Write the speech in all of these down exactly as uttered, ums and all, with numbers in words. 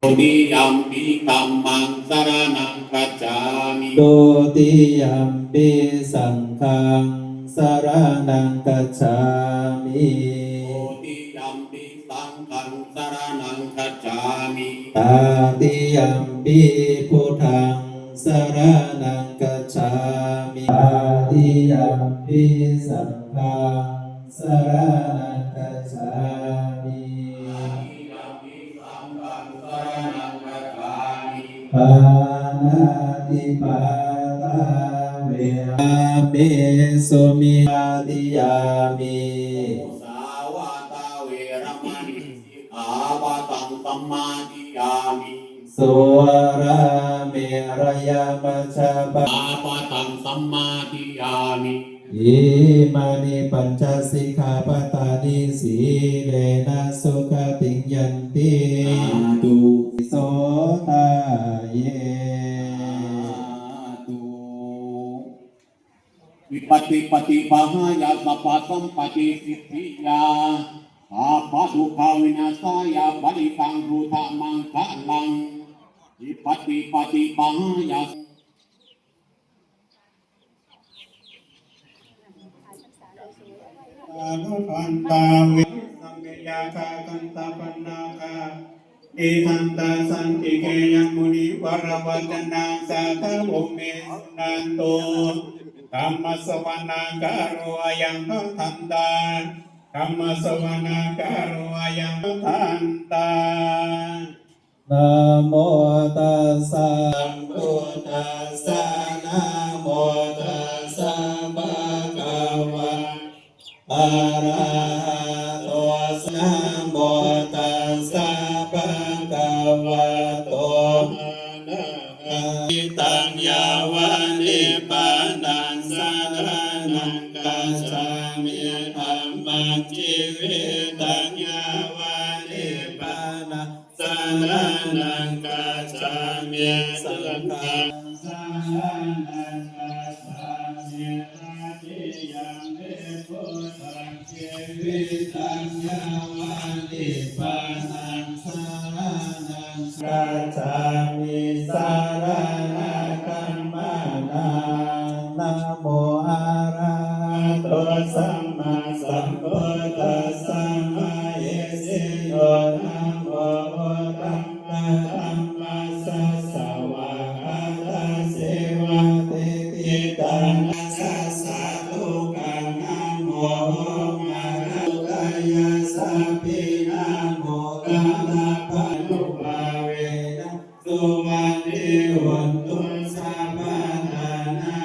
Dutiyampi dhammaṃ saraṇaṃ gacchāmi. Dutiyampi saṅghaṃ saraṇaṃ gacchāmi. Dutiyampi saṅghaṃ saraṇaṃ gacchāmi. Tatiyampi buddhaṃ saraṇaṃ gacchāmi. Tatiyampi saṅghaṃ saraṇaṃ gacchāmi. Tatiyampi saṅghaṃ saraṇaṃ gacchāmi. Pāṇātipātā verā me sumiyāmi. Musāvādā veramaṇī sikkhāpadaṃ samādiyāmi. Surāmerayamajjapā sikkhāpadaṃ samādiyāmi. Imāni pañca sikkhāpadāni. Sīlena sugatiṃ yanti. Sādhu. Sothaye. Sādhu. Vipattipaṭibāhāya sabbasampattisiddhiyā sabbadukkhāvināsāya parittaṃ brūtha maṅgalaṃ. Vipattipaṭibāhāya Bhadantā ve samme yakkhagandhabbanāgā tiṭṭhantā santike yaṃ munivaravacanaṃ sādhavo me suṇantu. Dhammassavanakālo ayambhadantā. Dhammassavanakālo ayambhadantā. Namo tassa buddhassa. Namo tassa bhagavato arahato. Namo tassa bhagavato arahato. Taṃ yāva nibbānaṃ saraṇaṃ gacchāmi. Dhammaṃ jīvitaṃ yāva nibbānaṃ saraṇaṃ gacchāmi. Saṅghaṃ saraṇaṃ gacchāmi. Tatiyampi buddhaṃ jīvitaṃ yāva nibbānaṃ saraṇaṃ gacchāmi. Saraṇagamanaṃ. Namo arahato sammāsambuddhassa mahesino. Namo uttamadhammassa svākkhātasseva tiṭṭhitā. Sādhukaṃ. Namo omakāsa buddhāya. Sabbe namo gandhabbānubhāvena suvatthi hotu sabbadā.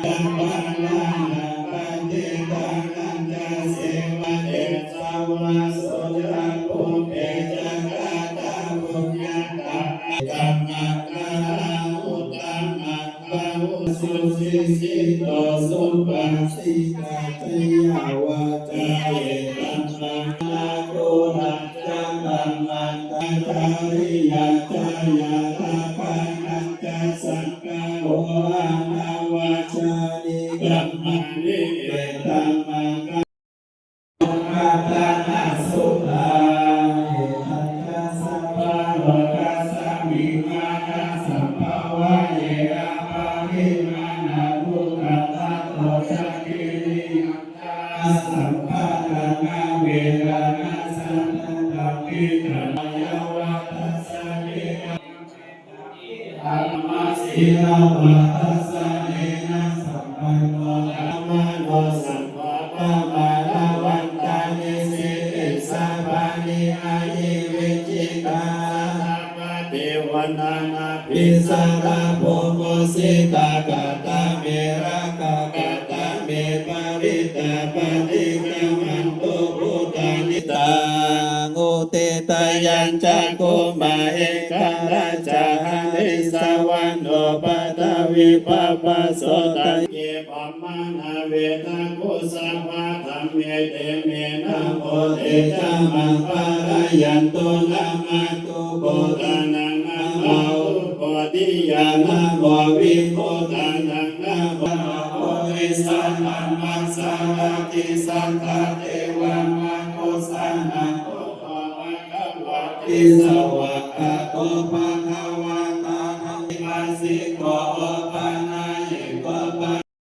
Nānattavaṇṇaṃ paṇḍitānañca devānaṃ. Tejasā va so ca pubbe ca katapuññatā. Etammaṅgalamuttamaṃ. Bahū susikkhito subhāsitā ca yā vācā. Etammaṅgalamuttamaṃ. Ca dhammaṃ ca cariyā ca yā rakkhaṇañca saṅgaho anavajjāni kammāni. Etammaṅgalamuttamaṃ. Ratanaṃ suṇātha. Etañca sabbalokasmiṃ mānasambhāvaye aparimāṇaṃ uddhaṃ adho ca tiriyañca asambādhaṃ averaṃ asapattaṃ. Tiṭṭhaṃ yāva tassa vigacchanti. Dhammasīlā va dassanena sampanno. Brāhmaṇo saṅgho pamāṇavantāni siriṃsapāni ahi vicchikā. Natha paṭivaṇṇanābhī sarabū mūsikā. Katā me rakkhā katā me parittā paṭikkamantu bhūtāni. Taṃ uditayañcakkhumā ekarājā harissavaṇṇo paṭhavippabhāso. Tañce pamāṇavedaggu sabbadhamme te me namo te ca maṃ pālayantu. Namatthu buddhānaṃ namo bodhiyā namo vimuttānaṃ namo bodhisattānaṃ. Sārathī satthā devamanussānaṃ buddho bhagavāti. Svākkhāto bha bhagavatā dhammo pasiṭṭhito